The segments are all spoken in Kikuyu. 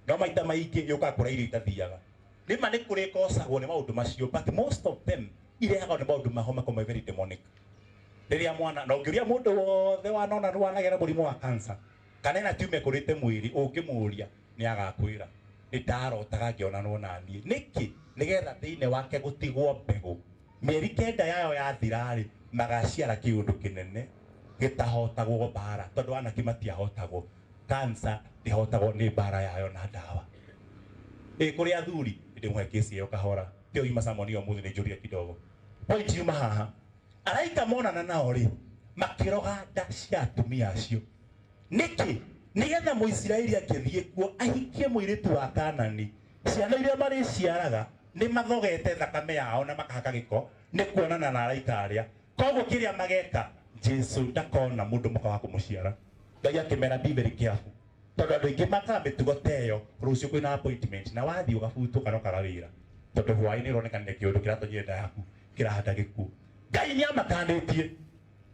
No maita maingĩ yũkaga kũrĩa irio itathiaga. Rĩma nĩ kũrĩ ĩkocagwo nĩ maũndũ macio, but most of them irehagwo nĩ maũndũ maho makoragwo me very demonic. Rĩrĩa mwana, na ũngĩũria mũndũ wothe wanona wanagĩa na mũrimũ wa cancer, kana ena tumor ĩkũrĩte mwĩrĩ, ũngĩmũria nĩ agakwĩra nĩ ndarotaga ngĩonanwo na niĩ. Nĩkĩ? Nĩgetha thĩinĩ wake gũtigwo mbegũ. Mĩeri 9 yayo yathira-rĩ, magaciara kĩũndũ kĩnene gĩtahotagwo mbara, tondũ anaki matiahotagwo. Cancer ndĩhotagwo nĩ mbara yayo na ndawa. Ĩ kũrĩ athuri, ndĩmũhe kesi ĩyo kahora. Ti ũgima sermon ĩyo ũmũthĩ nĩ njũrire kidogo. Point yuma haha. Araika monana nao rĩ, makĩroga nda cia atumia acio. Nĩkĩ? Nĩgetha Mũisiraeli angĩthiĩ kuo ahikie mũirĩtu wa Kanani, ciana iria marĩciaraga nĩ mathogete thakame yao na makahaka gĩko nĩ kuonana na araika arĩa. Koguo kĩrĩa mageka, Jesu ndakona mũndũ mũka wa kũmũciara. Ngai akĩmera be very careful. Tondũ andũ aingĩ makaga mĩtugo ta ĩyo, rũciũ kwĩna appointment na wathiĩ ũgabutwo kana ũkaga wĩra. Tondũ hwaĩ-inĩ ũroneka nĩ kĩũndũ kĩratonyire nda yaku kĩrahanda gĩkuũ. Ngai nĩ amakanĩtie.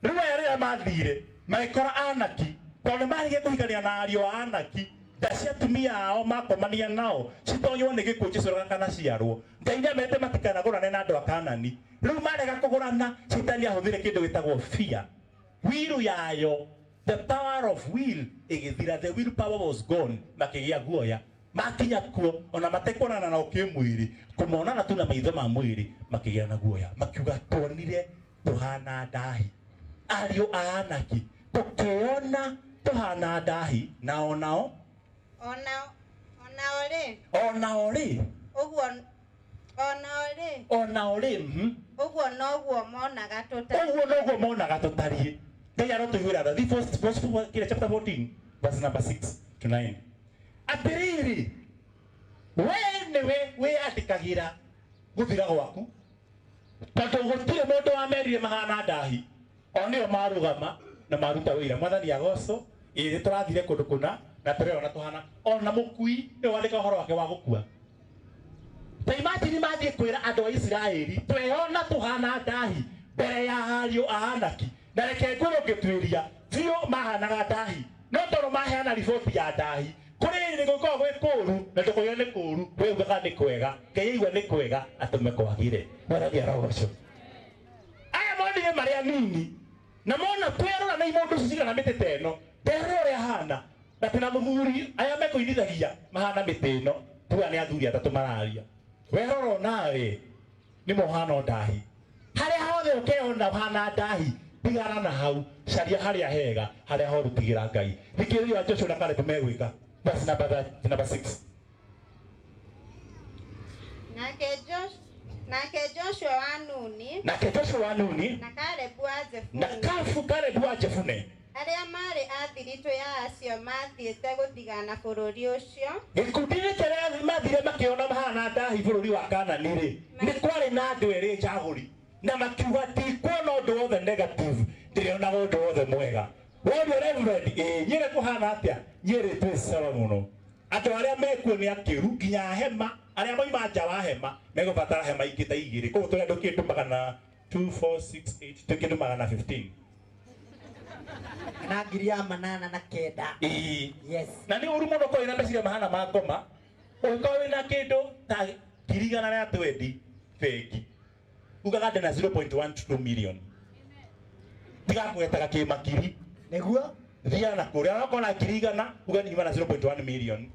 Rĩu aya rĩrĩa mathire magĩkora Anaki, tondũ nĩ marĩkia kũhikania na ariũ a Anaki, nda cia atumia ao makomania nao citonywo nĩ gĩkuũ Jesu akanaciarwo. Ngai nĩ amerite matikanagũrane na andũ a Kanani. Rĩu marega kũgũrana, Shaitani ahũthĩre kĩndũ gĩtagwo fear. Will yayo, the power of will ĩgĩthira, the will power was gone, makĩgĩa guoya. Makinya kuo ona matekuonana nao kĩmwĩrĩ, kũmonana tu na maitho ma mwĩrĩ, makĩgĩa na guoya, makiuga tuonire tũhana ndahi, ariũ a Anaki, tũkĩona tũhana ndahi, na onao Onao rĩ, onao rĩ, ũguo onao rĩ, onao rĩ, ũguo noguo monaga tũtariĩ. Ũguo noguo monaga tũtariĩ. Ngai arotũiguĩra tha. Thiĩ first, kĩrĩa chapter 14 verse number 6 to 9. Atĩrĩrĩ, we nĩwe wĩyandĩkagĩra gũthira gwaku, tondũ gũtirĩ mũndũ wamerire mahana ndahi, o nĩo marũgama na maruta wĩira. Mwathani agocwo. Ĩĩ nĩ tũrathire kũndũ kũna na tũreyona tũhana ona mũkui nĩwe wandĩka ũhoro wake wa gũkua. Ta imagine mathiĩ kwĩra andũ a Isiraeli tweyona tũhana ndahi mbere ya ariũ a Anaki, na reke ngwĩre ũngĩtuĩria biũ mahanaga ndahi, no tondũ maheana riboti ya ndahi kũrĩ nĩ gũkoragwo gwĩ kũru na ndũkoiga nĩ kũru, we ugaga nĩ kwega. Ngai aigua nĩ kwega atũme kwagĩre. Mwathani arogocwo. Aya monire marĩ anini na mona twerora na imũndũ ici cigana mĩtĩ ta ĩno, nderora ũrĩa hana na twĩna mũthuri aya mekũinithagia mahana mĩtĩ ĩno, tuga nĩ athuri atatũ mararia, werora onawe nĩ mohana ndahi. Harĩa hothe ũkeyona ũhana ndahi, tigana na hau, caria harĩa hega, harĩa horutigĩra Ngai. Thikĩrĩria Joshua na Caleb megwĩka. Verse number 6. Nake Joshua wa Nuni Nake Joshua wa Nuni na Kalebu wa na Jefune Kalebu wa Jefune arĩa maarĩ a thiritũ ya acio maathiĩte gũthigana bũrũri ũcio, gĩkundi-inĩ kĩrĩa mathire makĩona mahana ndahi bũrũri wa Kanani rĩ, nĩ kwarĩ na andũ erĩ njagũri na makiuga ndikuona ũndũ wothe negative, ndĩrĩonaga ũndũ wothe mwega. Worio Reverend, ĩĩ Nyĩrĩ kũhana atĩa? Nyĩrĩ twĩ sawa mũno. Andũ arĩa mekuo nĩ akĩru nginya hema, arĩa moima nja wa hema megũbatara hema ingĩ ta igĩrĩ. Koguo tũrĩ andũ kĩndũ magana 2 4 6 8, twĩ kĩndũ magana 15. Na 8900. Ĩĩ. Yes. Na nĩ ũru mũno korwo wĩna meciria mahana ma ngoma, ũngĩkorwo wĩna kĩndũ ta 120,000 bengi, ugaga ndĩna 0.12 million, tigakũhetaga kĩmakiri. Nĩguo. Thiaga na kũrĩa okorwo na 100,000, uga nyuma na 0.1 million,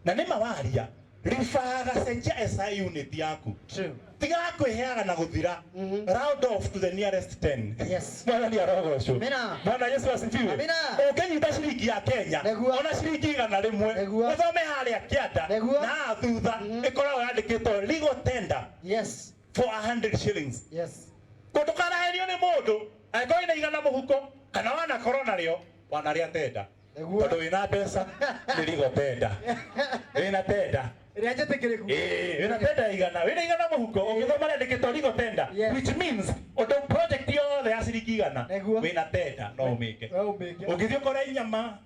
na nĩ mawaria ribaga cenjia SI unit yaku. True. Tigaga kwĩheaga na gũthira. Round off to the nearest 10. Yes. Mwathani arogocwo. Amina. Bwana Yesu asifiwe. Amina. Ũngĩnyita ciringi ya Kenya, Nĩguo. ona ciringi 100, Nĩguo. ũthome harĩa kĩanda Nĩguo. na haha thutha ĩkoragwo yandĩkĩtwo legal tender Yes. for 100 shillings. Yes. Ndũkanaherio nĩ mũndũ angĩkorwo wĩna 100 mũhuko kana wanakorwo narĩo wanarĩa tenda. Nĩguo. Tondũ wĩna mbeca nĩ legal tender. Wĩna tender. Ĩrĩa njĩtĩkĩrĩku. Ĩĩ, wĩna tender ya 100, wĩna 100 mũhuko, ũngĩthoma rĩandĩkĩtwo legal tender, Yes. which means ũndũ project yothe ya ciringi 100, Nĩguo. wĩna tender no ũmĩke. We ũmĩke. Ũngĩthiĩ ũkore nyama,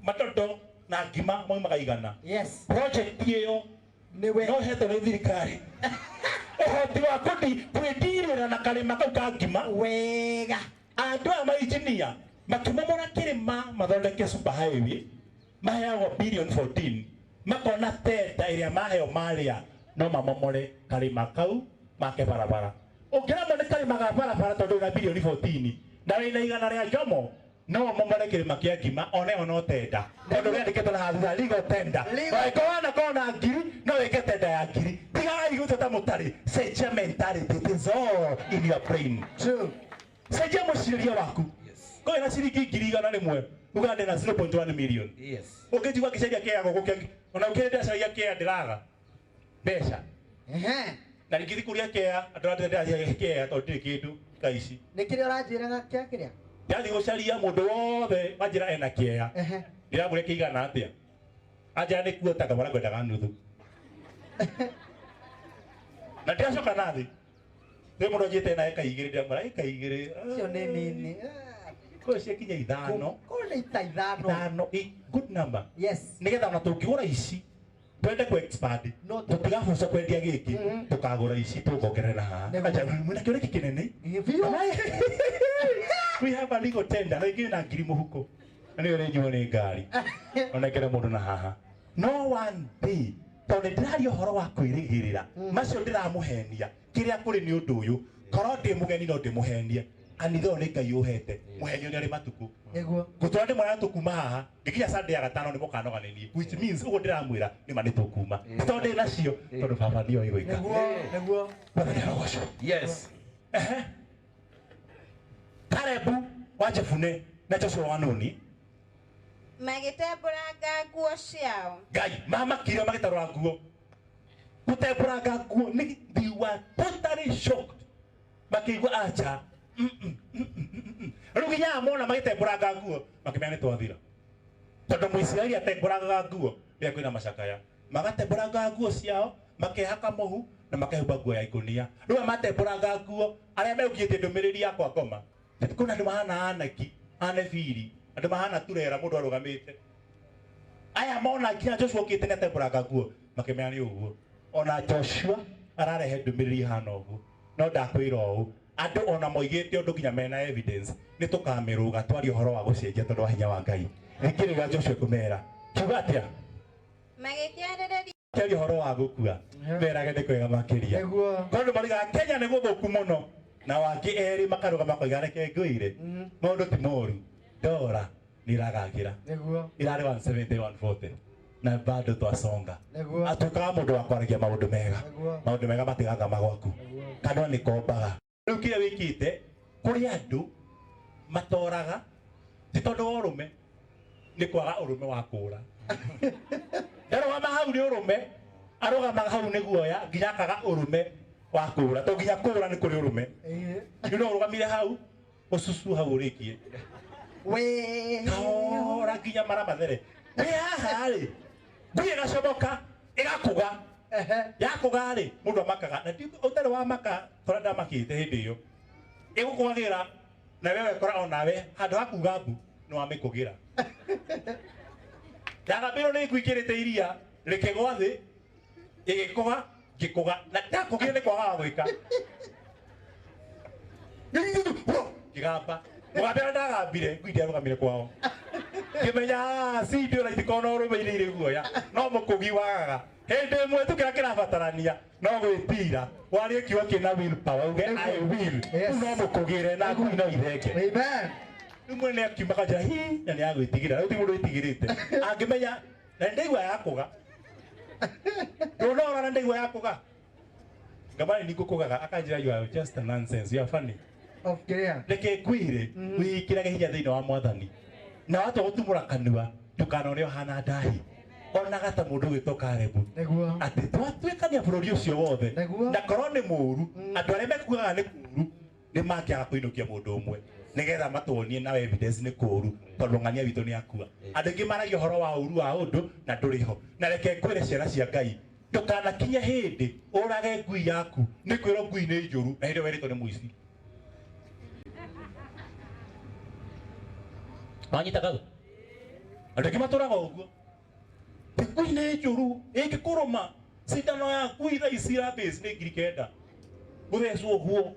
matondo na ngima maumaga 100. Yes. Project ĩyo Nĩwe. no hetwo nĩ thirikari ũhoti wa kwĩndirĩra na karĩma kau ka ngima. Wega. Andũ aya mainjinia makĩmomora kĩrĩma mathondeke super highway maheagwo billion 14. Makona tenda ĩrĩa maheo marĩa no mamomore karĩma kau make barabara. Ũngĩramwo nĩ karĩma ga barabara tondũ wĩna bilioni 14 na wĩna igana rĩa njomo no ũmomore kĩrĩma kĩa ngima one yo no tenda tondũ rĩandĩkĩtwo na haha legal tender. Legal. Angĩkorwo wanakorwo na ngiri no wĩke tenda ya ngiri. Tigagai gũteta mũtarĩ, cenjia mentality, it is all in your brain. True. Cenjia mũcirĩrie waku. Yes. Ko wĩna ciringi 100,000 uga ndĩna 0.1 million. Yes. Ũngĩnjigua ngĩcaria kĩa gũkũ kĩa ona ũkĩrĩ ndĩracaria kĩa ndĩraga mbeca Ehe. na rĩngĩ thiĩ kũrĩa kĩa andũ arĩa ndĩracaria kĩa tondũ ndirĩ kĩndũ thaa ici. Nĩ kĩrĩa ũranjĩraga kĩa kĩrĩa? Ndathiĩ gũcaria mũndũ wothe wanjĩra ena kĩea Ehe. ndĩramũria kĩigana atĩa anjĩra nĩ kuota ngamwĩra ngwendaga nuthu na ndĩracoka nathĩ rĩ mũndũ anjĩte na eka igĩrĩ ndĩramwĩra eka igĩrĩ Icio nĩ nini. kũu ciakinya ithano. Kũu nĩ ita ithano. Ithano good number. Yes. Nĩgetha ona tũngĩgũra ici twende ku expand No tũtigaboca kwendia gĩkĩ Mhm. tũkagũra ici tũkongerera haha. Nĩguo. Acha, mwĩna kĩoneki kĩnene. Biũ. We have a legal tender na ingĩ na ngiri mũhuko na nĩyo ĩrĩnyuo nĩ ngari onekere mũndũ na haha no one day tondũ nĩ ndĩraria ũhoro wa kwĩrĩgĩrĩra macio ndĩramũhenia kĩrĩa kũrĩ nĩ ũndũ ũyũ korwo ndĩ mũgeni no ndĩmũhenie kanitha ũyũ nĩ Ngai ũhete mũhenio nĩ arĩ matukũ. Nĩguo. Ngũtũra ndĩmwĩra tũkuma haha ngĩkinya Sunday ya gatano nĩ mũkanoga nĩ niĩ, which means ũguo ndĩramwĩra nĩ ma nĩ tũkuma ti tondũ ndĩ nacio tondũ baba nĩoĩ gwĩka. Nĩguo. Nĩguo. Mwathani arogocwo. Yes. Ehe. Kalebu wa Jefune na Joshua wa Nuni Magĩtembũranga nguo ciao. Ngai mamakire magĩtarũra nguo gũtembũranga nguo nĩ they were totally shocked makĩigua acha rĩu nginya mona magĩtembũranga nguo makĩmenya nĩ twathira tondũ Mũisiraeli atembũrangaga nguo rĩrĩa kwĩna macakaya magatembũranga nguo ciao makehaka mũhu na makehumba nguo ya ikũnia rĩu aya matembũranga nguo arĩa meũkinyĩtie ndũmĩrĩri ya kwa ngoma kwĩna andũ mahana anaki anebiri andũ mahana turera mũndũ arũgamĩte aya mona nginya Joshua okĩte nĩ atembũranga nguo makĩmenya nĩ ũguo ona Joshua ararehe ndũmĩrĩri ihana ũguo no ndakwĩra ũũ andũ ona moigĩte ũndũ nginya mena evidence nĩ tũkamĩrũga twarie ũhoro wa gũcenjia tondũ wa hinya wa Ngai thikĩrĩria Joshua kũmera kiuga atĩa Magĩkĩarĩrĩria kĩaria ũhoro wa gũkua merage nĩ kwega makĩria Nĩguo. tondũ marigaga Kenya nĩ gũthũku mũno na wangĩ erĩ makarũgama makoiga reke ngwĩre maũndũ ti moru ndora nĩ iragagĩra Nĩguo. irarĩ 170 140 na bado twasonga. Nĩguo. Atuĩkaga mũndũ wa kwaragia maũndũ mega. Nĩguo. Maũndũ mega matigaga magwaku kanua nĩ kombaga rĩu kĩrĩa wĩkĩte kũrĩ andũ matoraga ti tondũ wa ũrũme nĩ kwaga ũrũme wa kũra ndarũgama hau nĩ ũrũme arũgamaga hau nĩ guoya nginya akaga ũrũme wa kũra to nginya kũra nĩ kũrĩ ũrũme. Ĩĩ. Rĩu no ũrũgamire hau ũcucu hau ũrĩkie We. kahora nginya mara mathere wĩ haha rĩ ngui ĩgacomoka ĩgakũga. Ehe. Yakũga rĩ mũndũ amakaga na ũtarĩ wa maka tondũ ndamakĩte hĩndĩ ĩyo ĩgũkũgagĩra na we wekora onawe handũ ha kuga mbu nĩ wamĩkũgĩra yagambĩrwo nĩ ngui ikĩrĩte iria rĩkĩgwa thĩ ĩgĩkũga ngĩkũga na ndakũgire nĩ kwaga wa gwĩka ngĩgamba mũgambe ũrĩa ndagambire ngui ndiarũgamire kwao ngĩmenya cindio na itikorwo na ũrũme iria irĩ guoya no mũkũgi wagaga hĩndĩ ĩmwe tu kĩrĩa kĩrabatarania no gwĩtira warie kiugo kĩna will power uge I will. Yes. Rĩu no mũkũgĩre na ngui no ithenge. Amen. Rĩu mwene akiuma kanjĩra hi na nĩ agwĩtigĩra rĩu ti mũndũ wĩtigĩrĩte angĩmenya na nĩ ndaigua yakũga ndũnora na ndaigua yakũga ngamani ningũkũgaga akanjĩra you are just a nonsense, you are funny. Of kĩrĩa? Reke ngwĩre wĩkĩrage hinya thĩinĩ wa mwathani na watua gũtumũra kanua ndũkanone ũhana ndahi onaga ta mũndũ ũgĩtwo Kalebu. Nĩguo. Atĩ twatuĩkania bũrũri ũcio wothe Nĩguo. na korwo nĩ mũũru andũ arĩa mekugaga nĩ kũũru nĩ mangĩaga kũinũkia mũndũ ũmwe nĩgetha matuonie na evidence nĩ kũũru tondũ ng'ania witũ nĩ akua. Andũ aingĩ maragia ũhoro wa ũũru wa ũndũ na ndũrĩ ho na reke ngwĩre ciana cia Ngai ndũkanakinye hĩndĩ ũrage ngui yaku nĩ kwĩrwo ngui nĩ njũru na hĩndĩ ĩyo werĩtwo nĩ mũici. Wanyita kau andũ aingĩ matũraga ũguo ti ngui nĩ njũru ĩngĩkũrũma cindano ya ngui thaa ici rabies nĩ 9,000 gũthecwo ũguo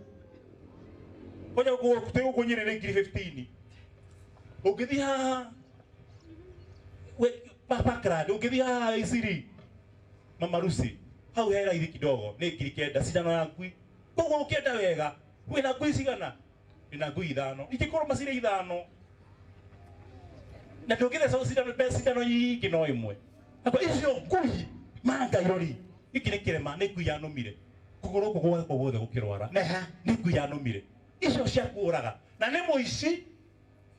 kwanja gũkũ Nyĩrĩ nĩ 15,000 ũngĩthiĩ haha Parkland ũngĩthiĩ haha Isiri mamarusi hau he raithi kidogo nĩ 9,000 cindano ya ngui. Koguo ũkĩenda wega wĩna ngui cigana? Wĩna ngui ithano, ingĩkorwo macirĩ ithano na ndũngĩtheca cindano mbe cindano nyingĩ no ĩmwe. Nakwa icio ngui mangairori iki nĩ kĩrema, nĩ ngui yanũmire kũgũrũ gũkũ gwakwa guothe gũkĩrwara, nĩ ngui yanũmire icio cia kũraga na nĩ mũici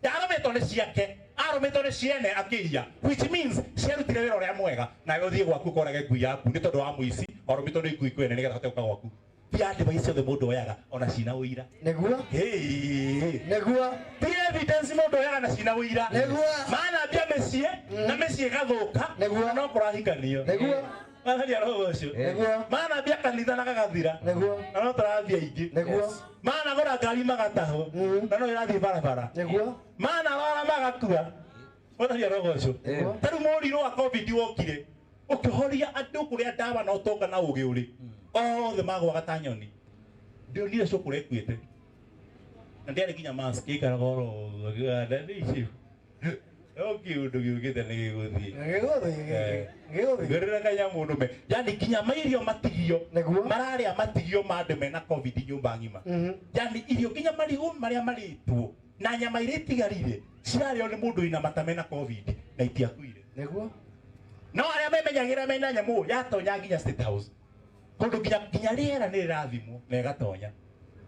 ndarũmĩtwo nĩ ciake, arũmĩtwo nĩ ciene akĩiya, which means ciarutire wĩra ũrĩa mwega. Nawe ũthiĩ gwaku ũkorage ngui yaku nĩ tondũ wa mũici warũmĩtwo nĩ ngui kwene nĩgetha ahote gũka gwaku. Ti advice ciothe mũndũ oyaga ona cina ũira. Nĩguo. Hey. Nĩguo. Ti evidence mũndũ oyaga na cina ũira. Nĩguo. Mathambia mĩciĩ na mĩciĩ ĩgathũka. Nĩguo. Na no kũrahikanio. Nĩguo. Matharia roho ũcio. Nĩguo. Mathambia kanitha na gagathira. Nĩguo. Na no tũrathiĩ aingĩ. Nĩguo. Managũra ngari magatahwo. Na no ĩrathiĩ barabara. Nĩguo. Manarwara magakua. Matharia roho ũcio. Nĩguo. Ta rĩu mũrimũ wa COVID wokire ũkĩhoria andũ kũrĩa ndawa na ũtonga na ũgĩ ũrĩ othe magwaga ta nyoni. Ndionire cũkũra ĩkuĩte na ndĩarĩ nginya mask, ĩikaraga oro ũguo akiuga, "Nda nĩ icio no kĩũndũ gĩũkĩte nĩ gĩgũthiĩ." Gĩgũthiĩ. Gĩgũthiĩ. Ngĩrĩra kanyamũ nũme, yani nginya mairio matigio. Nĩguo. Mararĩa matigio ma andũ mena COVID nyũmba ng'ima. Yani irio nginya marigũ marĩa marĩtwo na nyama iria itigarire cirarĩo nĩ mũndũ wĩna mata mena COVID na itiakuire. Nĩguo. No arĩa memenyagĩra mena nyamũ yatonya nginya State House kũndũ nginya nginya rĩera nĩ rĩrathimwo na ĩgatonya.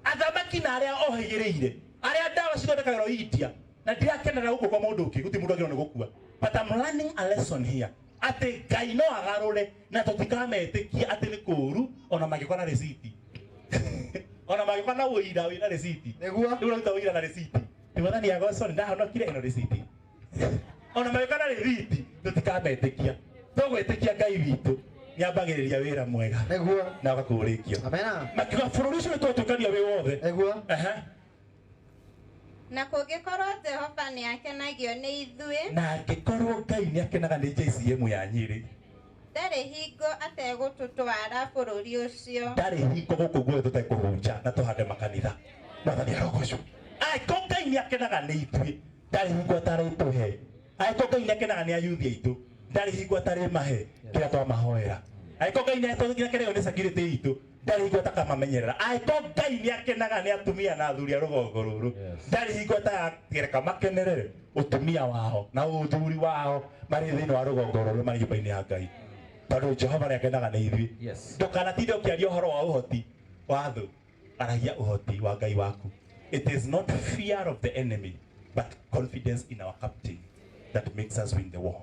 Athamaki na arĩa ohĩgĩrĩire arĩa ndawa cithondekagĩrwo India na ndirakenera gũkũ kwa mũndũ ũngĩ gũtirĩ mũndũ agĩrĩirwo nĩ gũkua, but I'm learning a lesson here atĩ Ngai no agarũre na tũtikametĩkia atĩ nĩ kũũru ona mangĩũka na rĩciti, ona mangĩũka na ũira wĩna rĩciti. Nĩguo. Rĩu ũraruta ũira na rĩciti, nĩ Mwathani agocwo nĩ ndahonokire ĩno rĩciti. Ona magĩũka na rĩthiti tũtikametĩkia, tũgwĩtĩkia Ngai witũ nĩambagĩrĩria wĩra mwega Nĩguo. na ũgakũrĩkia. Amena. Makiuga bũrũri ũcio nĩtwatuĩkania wĩ wothe. Nĩguo. Aha. Na kũngĩkorwo Jehova nĩ akenagio nĩ ithuĩ, Na angĩkorwo Ngai nĩakenaga nĩ JCM ya Nyĩrĩ, ndarĩ hingo ategũtũtwara bũrũri ũcio. Ndarĩ hingo gũkũ guothe tũtekũhunja na tũhande makanitha. Mwathani arogocwo. Angĩkorwo Ngai nĩakenaga nĩ ithuĩ, ndarĩ hingo atarĩtũhe. Angĩkorwo Ngai nĩakenaga nĩ ayuthi aitũ, ndarĩ hingo atarĩmahe kĩrĩa twamahoera. Angĩkorwo Ngai nĩakenagio nĩ security itũ, ndarĩ hingo atakamamenyerera. Angĩkorwo Ngai nĩakenaga nĩ atumia na athuri a rũgongo rũrũ, ndarĩ hingo atakagereka makenerere ũtumia wao na ũthuri wao marĩ thĩinĩ wa rũgongo rũrũ marĩ nyũmba-inĩ ya Ngai, tondũ Jehova nĩakenaga nĩ ithuĩ. Ndũkanatinde ũkĩaria ũhoro wa ũhoti wa thũ, aragia ũhoti wa Ngai waku. It is not fear of the enemy but confidence in our captain that makes us win the war.